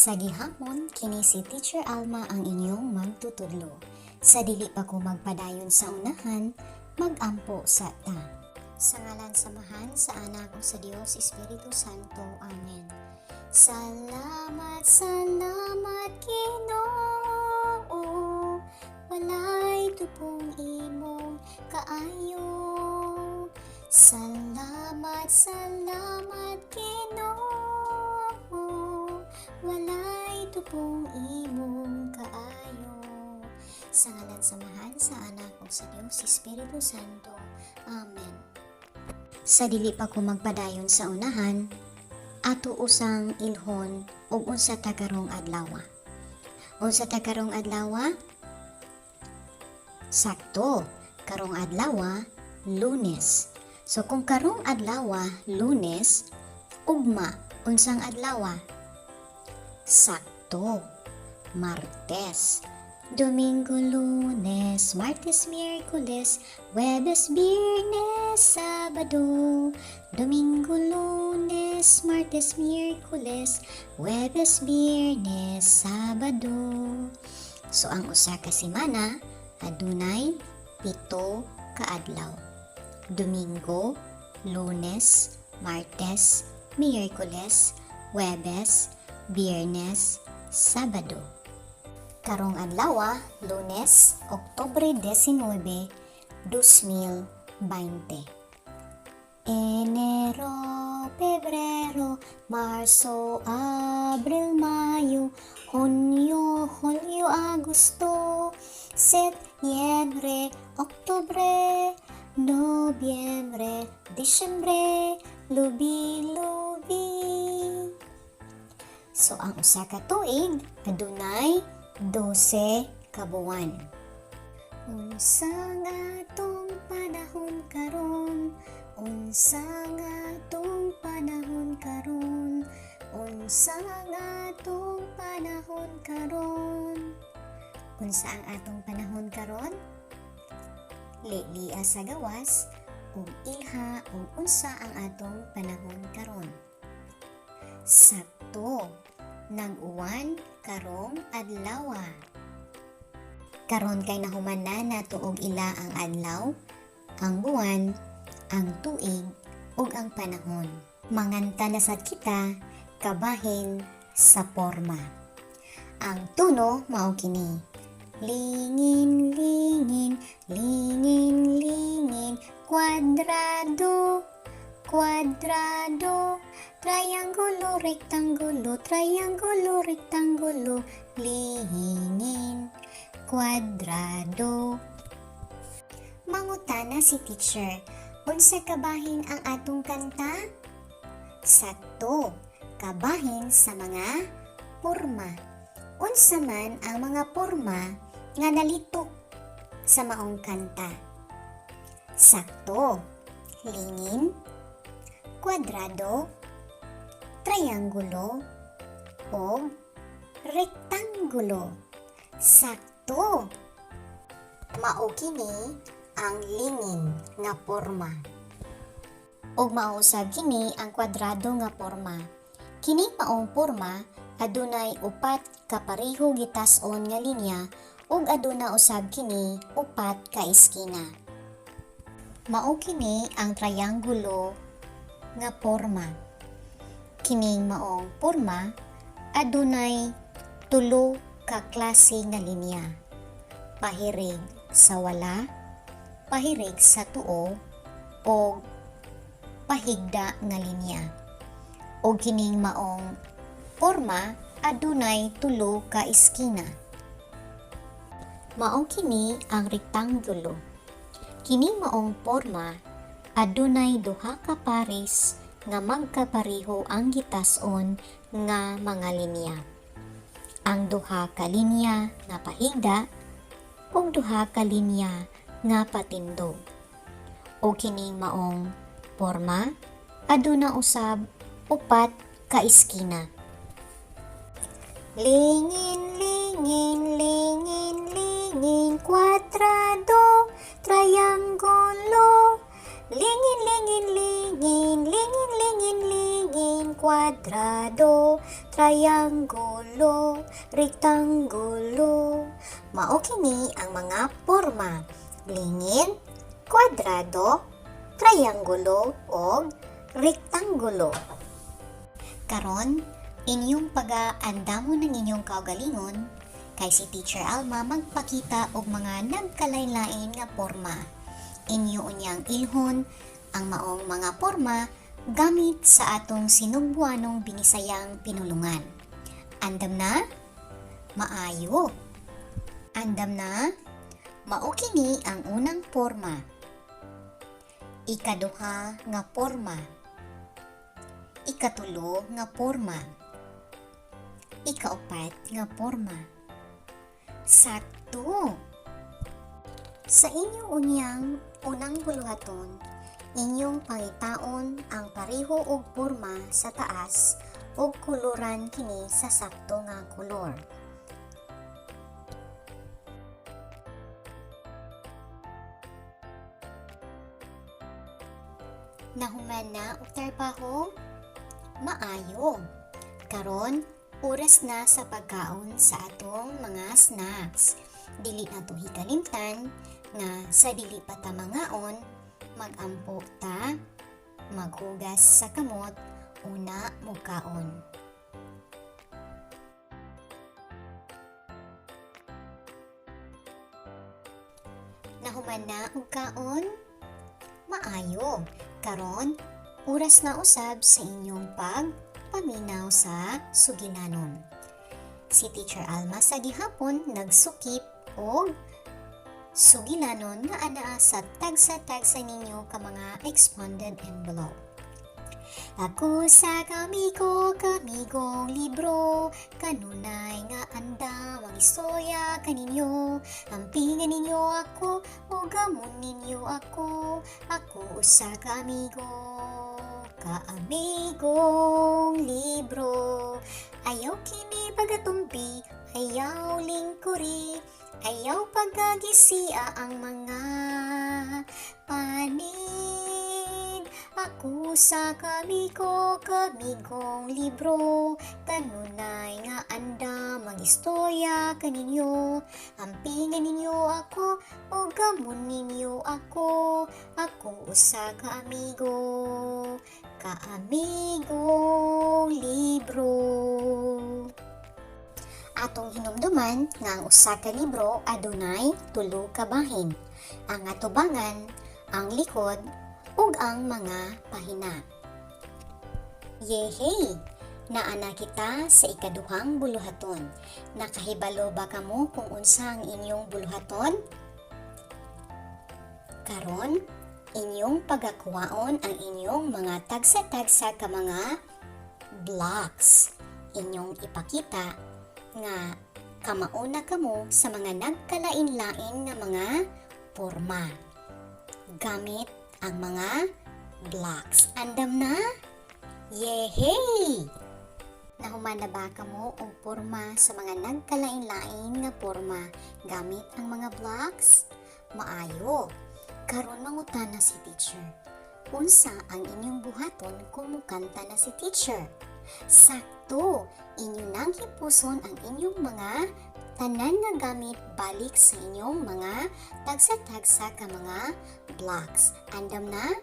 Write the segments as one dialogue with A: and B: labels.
A: Sa gihapon, kini si Teacher Alma ang inyong magtutudlo. Sa dili pa ko magpadayon sa unahan, magampo sa ta. Sa ngalan sa Amahan, sa Anak ug sa Dios Espiritu Santo. Amen. Salamat, salamat Ginoo. Walay tupong imong kaayo. Salamat, salamat Ginoo. Walay tupong imong kaayo. Sa ngalan sa Amahan, sa Anak ug sa Dios Espiritu Santo. Amen. Sa dili pa ko magpadayon sa unahan, ato usang ilhon og unsa ta karong adlaw. Unsa ta karong adlaw? Sakto, karong adlaw, Lunes. So kung karong adlaw, Lunes, ugma unsang adlaw? Sakto, Martes. Domingo, Lunes, Martes, Miyerkules, Huwebes, Biyernes, Sabado. Domingo, Lunes, Martes, Miyerkules, Huwebes, Biyernes, Sabado. So ang usa ka semana adunay 7 ka adlaw. Domingo, Lunes, Martes, Miyerkules, Huwebes, Biyernes, Sabado. Karong adlaw, Lunes, Oktubre 19, 2020. Enero, Pebrero, Marso, Abril, Mayo, Hunyo, Hulyo, Agosto, Setyembre, Oktubre, Nobyembre, Disyembre, lubi, lubi. So ang usa ka tuig adunay 12 ka buwan. Unsa nga atong panahon karon? Unsa nga atong panahon karon? Unsa nga atong panahon karon? Unsa ang atong panahon karon? Lilia sa gawas ug ilha ug unsa ang atong panahon karon. Sakto, nag-uwan karong adlaw. Karon kay nahuman na nato og ila ang adlaw, ang buwan, ang tuig ug ang panahon. Manganta na sad kita kabahin sa porma. Ang tono mao kini. Lingin, lingin, lingin, lingin, kwadrado, kwadrado, triangulo, rectangulo, triangulo, rectangulo, lingin, kwadrado. Mangutana si teacher, unsa kabahin ang atong kanta? Sakto, kabahin sa mga porma. Unsa man ang mga porma nga nalitok sa maong kanta? Sakto, lingin, kwadrado, triangulo, o rektanggulo. Sakto! Mao kini ang lingin nga porma. Ug mao usab kini ang kwadrado nga porma. Kini maong porma adunay upat ka pareho gitas-on nga linya ug aduna usab kini upat ka eskina. Mao kini ang triangulo nga porma. Kining maong porma adunay tulo ka klase nga linya. Pahirig sa wala, pahirig sa tuo, o pahigda nga linya. O kining maong porma adunay tulo ka eskina. Mao kini ang rektanggulo. Kini maong porma adunay duha ka pares nga magkapareho ang gitas-on nga mga linya. Ang duha ka linya nga pahigda ug duha ka linya nga patindog. O kining maong porma aduna usab upat ka eskina. Lingin, lingin, lingin, lingin, kwadrado, triangulo. Lingin, lingin, lingin, lingin, lingin, lingin. Kwadrado, triangulo, rektanggulo. Mao kini ang mga porma: lingid, kwadrado, triangulo ug rektanggulo. Karon, inyong paga-andamon ang inyong kaugalingon kay si Teacher Alma magpakita og mga nagkalain-lain nga porma. Inyo unyang ilhon ang maong mga porma gamit sa atong Sinugbuanong Binisayang pinulungan. Andam na? Maayo. Andam na? Mao kini ang unang porma. Ikaduha nga porma. Ikatulo nga porma. Ikaupat nga porma. Sakto! Sa inyong unyang unang buluhaton, inyong pangitaon ang pareho og porma sa taas ug kuluran kini sa sakto nga kolor. Nahuman na og trabaho? Maayo. Karon, oras na sa pagkaon sa atong mga snacks. Dili na to hikalimtan nga sa dili pa ta mangaon, magampo ta, maghugas sa kamot, una mukaon. Nahuman na og kaon? Maayo. Karon, oras na usab sa inyong pagpaminaw sa sugilanon. Si Teacher Alma sa gihapon nagsukip og sugilanon nga anaa sa tagsa-tagsa ninyo ka mga expanded envelope. Ako sa kamigo, kamigong libro, kanunay nga andam ang istorya kaninyo. Ampingan ninyo ako, o gamon ninyo ako, ako usa ka amigo, kaamigong libro. Ayaw kini pagatumbi, ayaw lingkuri, ayaw pagagisia ang mga panig. Ako sa kamigo, kamigong libro, kanunay nga andam ang istorya kaninyo. Ampingan ninyo ako, o gamon ninyo ako, ako usa ka amigo, kaamigong libro. Atong hinumduman nga ang usa ka libro adunay tulo ka bahin: ang atubangan, ang likod, ug ang mga pahina. Yehey! Naa na kita sa ikaduhang buluhaton. Nakahibalo ba kamo kung unsa ang inyong buluhaton? Karon, inyong pagakuwaon ang inyong mga tagsa-tagsa ka mga blocks. Inyong ipakita nga kamauna kamo sa mga nagkalain-lain nga mga porma gamit ang mga blocks. Andam na? Yehey! Nahuman na ba kamo og porma sa mga nagkalain-lain nga porma gamit ang mga blocks? Maayo! Karon mangutana si teacher. Unsa ang inyong buhaton kung mukanta na si teacher? Sakto! Inyo nang hipuson ang inyong mga tanan nga gamit balik sa inyong mga tagsa-tagsa ka mga blocks. Andam na?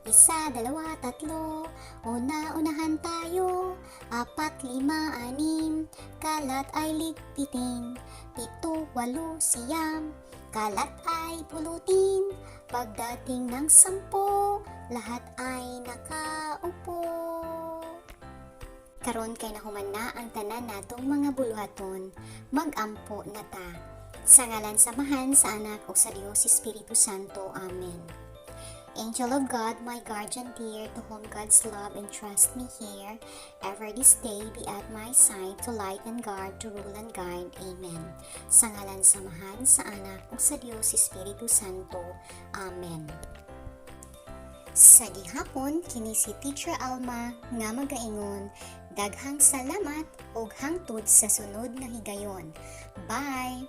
A: Isa, dalawa, tatlo, una-unahan tayo. Apat, lima, anim, kalat ay ligpitin. Pito, walo, 9, kalat ay pulutin. Pagdating ng 10, lahat ay nakaupo. Karon kay nahuman na ang tanan natong mga buluhaton, magampo na ta. Sa ngalan sa Amahan, sa Anak ug sa Dios Espiritu Santo. Amen. Angel of God, my guardian dear, to whom God's love entrust me here, ever this day be at my side, to light and guard, to rule and guide. Amen. Sa ngalan sa Amahan, sa Anak ug sa Dios Espiritu Santo. Amen. Sa gihapon, kini si Teacher Alma nga magaingon, daghang salamat ug hangtod sa sunod nga higayon. Bye!